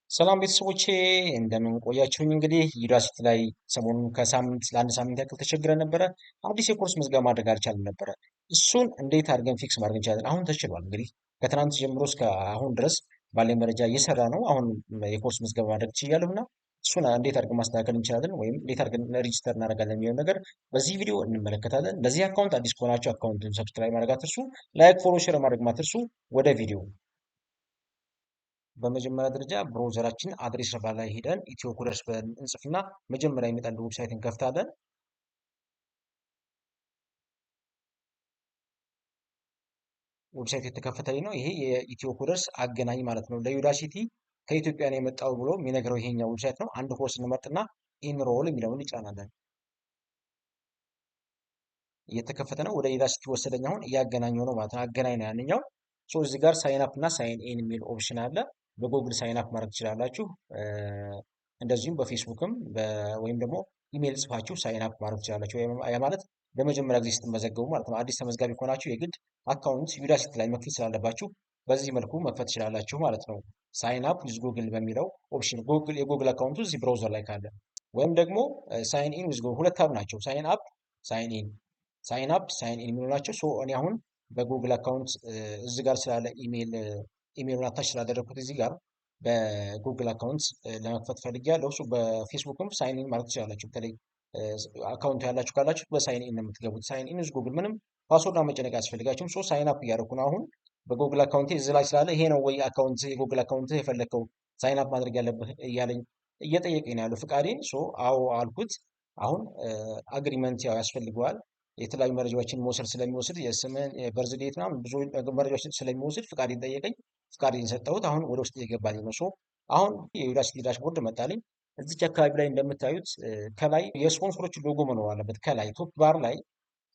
ሰላም ቤተሰቦቼ፣ እንደምን ቆያችሁኝ? እንግዲህ Udacity ላይ ሰሞኑን ከሳምንት ለአንድ ሳምንት ያክል ተቸግረን ነበረ። አዲስ የኮርስ ምዝገባ ማድረግ አልቻልንም ነበረ። እሱን እንዴት አድርገን fix ማድረግ እንችላለን? አሁን ተችሏል። እንግዲህ ከትናንት ጀምሮ እስከ አሁን ድረስ ባለኝ መረጃ እየሰራ ነው። አሁን የኮርስ ምዝገባ ማድረግ ችያለሁ እና እሱን እንዴት አድርገን ማስተካከል እንችላለን ወይም እንዴት አድርገን register እናደርጋለን የሚለውን ነገር በዚህ ቪዲዮ እንመለከታለን። ለዚህ account አዲስ ከሆናችሁ account ኡን subscribe ማድረግ አትርሱ። Like፣ follow፣ share ማድረግ አትርሱ። ወደ ቪዲዮ። በመጀመሪያ ደረጃ browser ኣችን address bar ላይ ሄደን Ethio Coders ብለን እንጽፍና መጀመሪያ የሚመጣልን website እንከፍታለን። Website የተከፈተልኝ ነው። ይሄ የ Ethio Coders አገናኝ ማለት ነው። ለ Udacity ከኢትዮጵያ ነው የመጣው ብሎ የሚነግረው ይሄኛው website ነው። አንድ ኮርስ እንመርጥና enroll የሚለውን እንጫናለን። እየተከፈተ ነው። ወደ Udacity ወሰደኝ። አሁን እያገናኘው ነው ማለት ነው። አገናኝ ነው ያንኛው። So እዚህ ጋር sign up እና sign in የሚል option አለ። በ Google sign up ማድረግ ትችላላችሁ። እንደዚሁም በፌስቡክም ወይም ደግሞ ኢሜይል ጽፋችሁ sign up ማድረግ ትችላላችሁ። ያ ማለት ለመጀመሪያ ጊዜ ስትመዘገቡ ማለት ነው። አዲስ ተመዝጋቢ ከሆናችሁ የግድ account Udacity ላይ መክፈት ስላለባችሁ በዚህ መልኩ መክፈት ትችላላችሁ ማለት ነው። Sign up with Google በሚለው option Google የ Google account ኡ እዚህ browser ላይ ካለ ወይም ደግሞ sign in with Google፣ ሁለት tab ናቸው። Sign up፣ sign in፣ sign up፣ sign in የሚሉ ናቸው። So እኔ አሁን በ Google account እዚህ ጋር ስላለ email ኡን attach ስላደረግኩት እዚህ ጋር በ Google account ለመክፈት ፈልጌያለሁ። እሱ በ Facebook ም sign in ማለት ትችላላችሁ። በተለይ account ኡ ያላችሁ ካላችሁ በ sign in ነው የምትገቡት። Sign in with Google ምንም password መጨነቅ አያስፈልጋችሁም። So sign up እያደረኩ ነው አሁን በ Google account እዚህ ላይ ስላለ ይሄ ነው ወይ account የ Google account የፈለግከው sign up ማድረግ ያለብህ እያለኝ እየጠየቀኝ ነው ያለው ፍቃዴን። So አዎ አልኩት። አሁን agreement ያው ያስፈልገዋል፣ የተለያዩ መረጃዎችን መውሰድ ስለሚወስድ የስምን፣ የ birth date ምናምን ብዙ መረጃዎችን ስለሚወስድ ፍቃዴን ጠየቀኝ። ፍቃዴን ሰጠሁት። አሁን ወደ ውስጥ እየገባልኝ ነው። So አሁን የ Udacity dashboard መጣልኝ። እዚች አካባቢ ላይ እንደምታዩት ከላይ የ sponsor ኦች logo መኖር አለበት። ከላይ top bar ላይ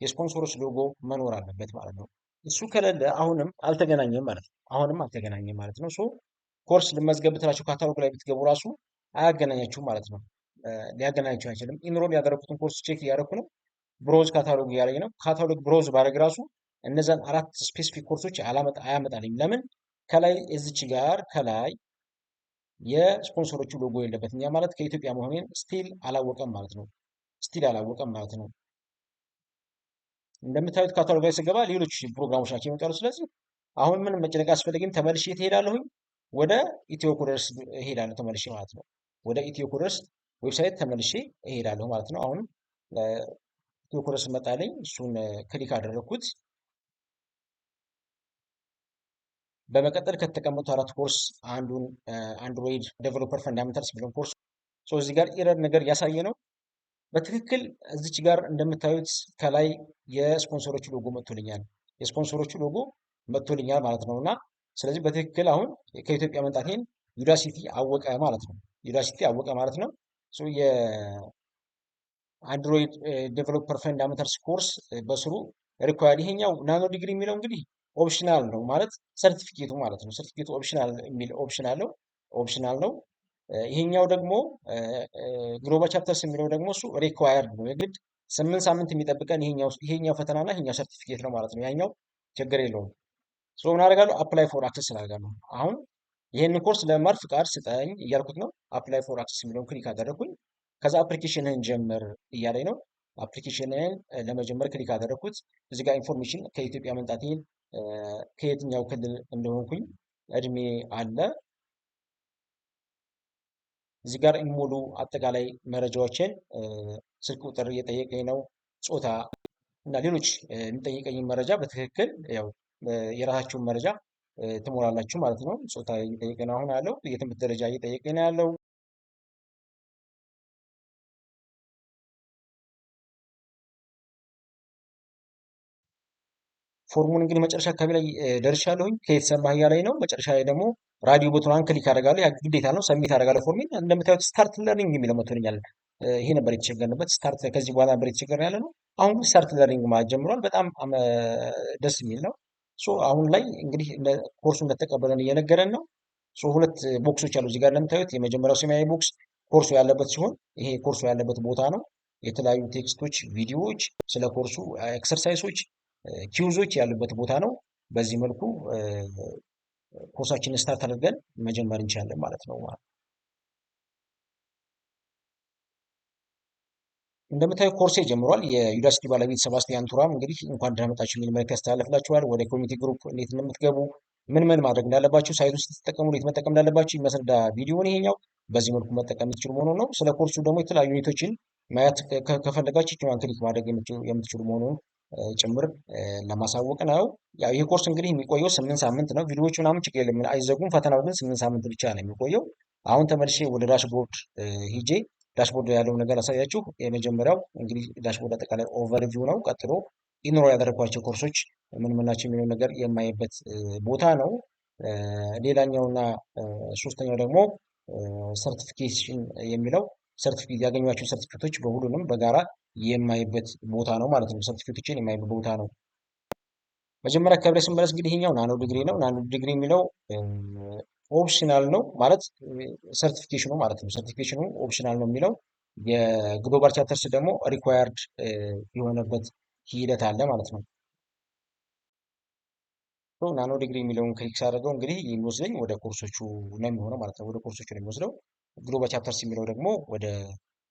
የ sponsor ኦች logo መኖር አለበት ማለት ነው። እሱ ከሌለ አሁንም አልተገናኘም ማለት ነው። አሁንም አልተገናኘም ማለት ነው። So ኮርስ ልመዝገብ ብትላችሁ ካታሎግ ላይ ብትገቡ ራሱ አያገናኛችሁም ማለት ነው። ሊያገናኛችሁ አይችልም። Enroll ያደረኩትን ኮርስ check እያደረኩ ነው። Browse catalog እያለኝ ነው። Catalog browse ባደረግ ራሱ እነዛን አራት specific ኮርሶች አያመጣልኝም። ለምን? ከላይ እዚች ጋር ከላይ የ sponsor ኦቹ logo የለበትም። ያ ማለት ከኢትዮጵያ መሆኔን still አላወቀም ማለት ነው። Still አላወቀም ማለት ነው። እንደምታዩት ካታሎግ ላይ ስገባ ሌሎች ፕሮግራሞች ናቸው የሚመጣሉ። ስለዚህ አሁን ምንም መጨነቅ አያስፈልግም። ተመልሼ የት እሄዳለሁኝ? ወደ Ethio Coders እሄዳለሁ ተመልሼ ማለት ነው። ወደ Ethio Coders website ተመልሼ እሄዳለሁ ማለት ነው። አሁን Ethio Coders መጣልኝ። እሱን click አደረግኩት። በመቀጠል ከተቀመጡ አራት ኮርስ አንዱን Android Developer Fundamentals የሚለውን ኮርስ እዚህ ጋር error ነገር እያሳየ ነው። በትክክል እዚች ጋር እንደምታዩት ከላይ የስፖንሰሮቹ ሎጎ መጥቶልኛል። የ sponsor ኦቹ logo መጥቶልኛል ማለት ነው። እና ስለዚህ በትክክል አሁን ከኢትዮጵያ መምጣቴን Udacity አወቀ ማለት ነው። Udacity አወቀ ማለት ነው። የ Android Developer Fundamentals ኮርስ በስሩ required፣ ይሄኛው nano degree የሚለው እንግዲህ optional ነው ማለት ሰርቲፊኬቱ ማለት ነው። ሰርቲፊኬቱ optional የሚል option አለው፣ optional ነው። ይሄኛው ደግሞ Global Chapters የሚለው ደግሞ እሱ required ነው። የግድ 8 ሳምንት የሚጠብቀን ይሄኛው ፈተናና ይሄኛው ሰርቲፊኬት ነው ማለት ነው። ያኛው ችግር የለውም። So ምን አደርጋለሁ? Apply for access አደርጋለሁ። አሁን ይሄንን ኮርስ ለመማር ፍቃድ ስጠኝ እያልኩት ነው። Apply for access የሚለውን click አደረግኩኝ። ከዛ application ህን ጀምር እያለኝ ነው። Application ህን ለመጀመር click አደረግኩት። እዚህ ጋር information ከኢትዮጵያ መምጣቴን፣ ከየትኛው ክልል እንደሆንኩኝ፣ እድሜ አለ። እዚህ ጋር የሚሞሉ አጠቃላይ መረጃዎችን፣ ስልክ ቁጥር እየጠየቀኝ ነው፣ ጾታ እና ሌሎች የሚጠይቀኝ መረጃ በትክክል ያው የራሳችሁን መረጃ ትሞላላችሁ ማለት ነው። ጾታ እየጠየቀኝ ነው አሁን ያለው፣ የትምህርት ደረጃ እየጠየቀኝ ነው ያለው። ፎርሙን እንግዲህ መጨረሻ አካባቢ ላይ ደርሻለሁኝ። ከየት ሰማህ እያለኝ ነው። መጨረሻ ላይ ደግሞ radio button ኗን click አደርጋለሁ። ያ ግዴታ ነው። Submit አደርጋለሁ ፎርሜን። እንደምታዩት start learning የሚለው መጥቶልኛል። ይሄ ነበር የተቸገርንበት። Start ከዚህ በኋላ ነበር የተቸገርን ያለ ነው። አሁን ግን start learning ማለት ጀምሯል። በጣም ደስ የሚል ነው። So አሁን ላይ እንግዲህ ኮርሱ እንደተቀበለን እየነገረን ነው። So ሁለት box ኦች አሉ እዚህ ጋር እንደምታዩት። የመጀመሪያው ሰማያዊ box ኮርሱ ያለበት ሲሆን ይሄ ኮርሱ ያለበት ቦታ ነው። የተለያዩ text ኦች፣ ቪዲዮዎች፣ ስለ ኮርሱ exercise ኦች፣ quiz ኦች ያሉበት ቦታ ነው። በዚህ መልኩ ኮርሳችንን start አድርገን መጀመር እንችላለን ማለት ነው። እንደምታዩ ኮርሴ ጀምሯል። የ Udacity ባለቤት ሰባስቲያን ቱራም እንግዲህ እንኳን ደህና መጣችሁ የሚል መልዕክት ያስተላልፍላችኋል። ወደ community group እንዴት እንደምትገቡ፣ ምን ምን ማድረግ እንዳለባችሁ፣ site ኡን ስትጠቀሙ እንዴት መጠቀም እንዳለባችሁ የሚያስረዳ ቪዲዮ ነው ይሄኛው። በዚህ መልኩ መጠቀም የምትችሉ መሆኑን ነው። ስለ ኮርሱ ደግሞ የተለያዩ unit ኦችን ማየት ከፈለጋችሁ ይችኛዋን click ማድረግ የምትችሉ መሆኑን ጭምር ለማሳወቅ ነው። ያው ይህ ኮርስ እንግዲህ የሚቆየው 8 ሳምንት ነው። ቪዲዮዎቹ ምናምን ችግር የለም አይዘጉም። ፈተናው ግን 8 ሳምንት ብቻ ነው የሚቆየው። አሁን ተመልሼ ወደ dashboard ሂጄ dashboard ላይ ያለውን ነገር አሳያችሁ። የመጀመሪያው እንግዲህ dashboard አጠቃላይ overview ነው። ቀጥሎ enroll ያደረኳቸው ኮርሶች ምን ምን ናቸው የሚለውን ነገር የማይበት ቦታ ነው። ሌላኛውና ሶስተኛው ደግሞ certification የሚለው ሰርቲፊኬት ያገኟቸው ሰርቲፊኬቶች በሁሉንም በጋራ የማይበት ቦታ ነው ማለት ነው። ሰርቲፊኬቶችን የማይበት ቦታ ነው። መጀመሪያ አካባቢ ላይ ስንመለስ እንግዲህ ይሄኛው nano degree ነው። Nano degree የሚለው optional ነው ማለት certification ኑ ማለት ነው። Certification ኑ optional ነው የሚለው፣ የ Global Chapters ደግሞ required የሆነበት ሂደት አለ ማለት ነው። Nano degree የሚለውን click ሳደርገው እንግዲህ የሚወስደኝ ወደ ኮርሶቹ ነው የሚሆነው ማለት ነው። ወደ ኮርሶቹ ነው የሚወስደው። Global Chapters የሚለው ደግሞ ወደ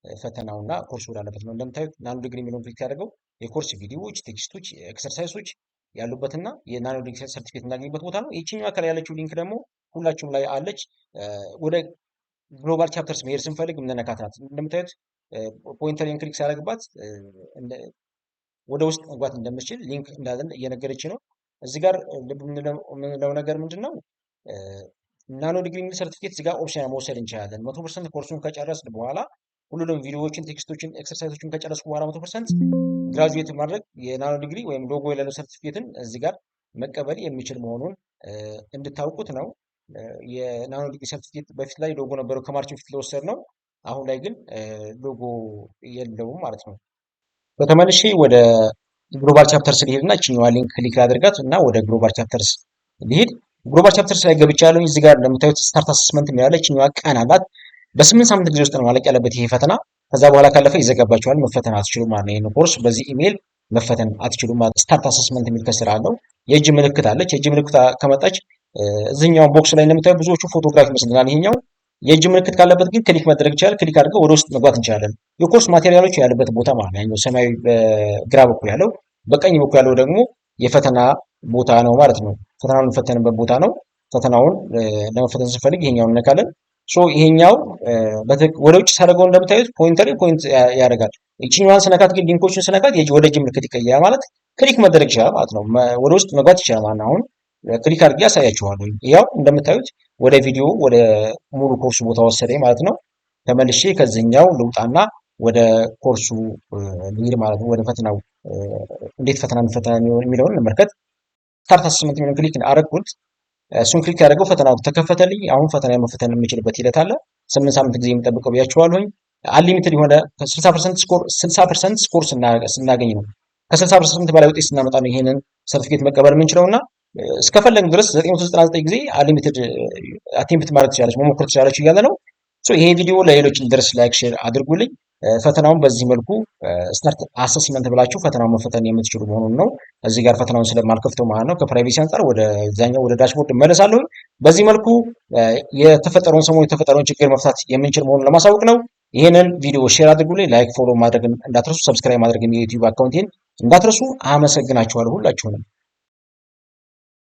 ፈተናውና ኮርሱ ወዳለበት ነው። እንደምታዩት nano degree የሚለውን click ያደርገው የኮርስ ቪዲዮዎች፣ text ኦች፣ exercise ኦች ያሉበትና የ nano degree ሰርቲፊኬት የምናገኝበት ቦታ ነው። ይችኛዋ ከላይ ያለችው link ደግሞ ሁላችሁም ላይ አለች። ወደ Global Chapters መሄድ ስንፈልግ የምንነካት ናት። እንደምታዩት pointer ኤን click ሳደርግባት ወደ ውስጥ መግባት እንደምችል link እንዳለን እየነገረች ነው። እዚህ ጋር ልብ የምንለው ነገር ምንድን ነው? Nano degree የሚል ሰርቲፊኬት እዚህ ጋር optional መውሰድ እንችላለን። 100% ኮርሱን ከጨረስን በኋላ፣ ሁሉንም ቪዲዮዎችን፣ text ኦችን፣ exercise ኦችን ከጨረስኩ በኋላ 100% graduate ማድረግ የ nano degree ወይም ሎጎ የሌለው ሰርቲፊኬትን እዚህ ጋር መቀበል የሚችል መሆኑን እንድታውቁት ነው። የ nano degree ሰርቲፊኬት በፊት ላይ ሎጎ ነበረው፣ ከ March በፊት ለወሰድ ነው። አሁን ላይ ግን ሎጎ የለውም ማለት ነው። በተመልሼ ወደ Global Chapters ልሄድ እና እችኛዋ link click ላድርጋት እና ወደ Global Chapters ልሄድ። Global Chapters ላይ ገብቻለሁ። እዚህ ጋር እንደምታዩት start assessment የሚላለ እችኛዋ ቀን አላት። በ8 ሳምንት ጊዜ ውስጥ ነው ማለቅ ያለበት ይሄ ፈተና። ከዛ በኋላ ካለፈ ይዘጋባችኋል፣ መፈተን አትችሉም ማለት ነው። ይህን ኮርስ በዚህ ኢሜይል መፈተን አትችሉም ማለት። Start assessment የሚል ከስር አለው። የእጅ ምልክት አለች። የእጅ ምልክት ከመጣች እዚህኛው box ላይ እንደምታዩ ብዙዎቹ ፎቶግራፍ ይመስልናል። ይሄኛው የእጅ ምልክት ካለበት ግን click መደረግ ይችላል። Click አድርገው ወደ ውስጥ መግባት እንችላለን። የኮርስ material ኦች ያሉበት ቦታ ማለት ነው። ያኛው ሰማያዊ በግራ በኩል ያለው፣ በቀኝ በኩል ያለው ደግሞ የፈተና ቦታ ነው ማለት ነው። ፈተናውን የምንፈተንበት ቦታ ነው። ፈተናውን ለመፈተን ስንፈልግ ይሄኛውን እነካለን። So ይሄኛው ወደ ውጭ ሳደርገው እንደምታዩት pointer point ያደርጋል። ይችኛዋን ስነካት ግን፣ link ኦችን ስነካት ወደ እጅ ምልክት ይቀየራል ማለት click መደረግ ይችላል ማለት ነው። ወደ ውስጥ መግባት ይችላል ማለት ነው። አሁን click አድርጌ ያሳያችኋለሁ። ያው እንደምታዩት ወደ ቪዲዮ ወደ ሙሉ ኮርሱ ቦታ ወሰደኝ ማለት ነው። ተመልሼ ከዚህኛው ልውጣና ወደ ኮርሱ ልሂድ ማለት ነው። ወደ ፈተናው እንዴት ፈተና እንፈተና የሚለውን እንመልከት። Start assessment የሚለውን click አረግኩት። እሱን click ያደረገው ፈተናው ተከፈተልኝ። አሁን ፈተና መፈተን የምችልበት ሂደት አለ። 8 ሳምንት ጊዜ የሚጠብቀው ብያችኋለሁኝ። Unlimited የሆነ 60% score፣ 60% score ስናገኝ ነው፣ ከ60% በላይ ውጤት ስናመጣ ነው ይሄንን ሰርቲፊኬት መቀበል የምንችለው። እና እስከፈለግን ድረስ 999 ጊዜ unlimited attempt ማድረግ ትችላለች፣ መሞከር ትችላለች እያለ ነው። ይሄ ቪዲዮ ለሌሎች እንዲደርስ like፣ share አድርጉልኝ። ፈተናውን በዚህ መልኩ start assessment ብላችሁ ፈተናውን መፈተን የምትችሉ መሆኑን ነው። እዚህ ጋር ፈተናውን ስለማልከፍተው ማለት ነው ከ privacy አንጻር ወደ ዛኛው ወደ dashboard እመለሳለሁ። በዚህ መልኩ የተፈጠረውን ሰሞኑን የተፈጠረውን ችግር መፍታት የምንችል መሆኑን ለማሳወቅ ነው። ይህንን ቪዲዮ share አድርጉልኝ። Like፣ follow ማድረግ እንዳትረሱ፣ subscribe ማድረግ የ YouTube account ኤን እንዳትረሱ። አመሰግናችኋለሁ ሁላችሁንም።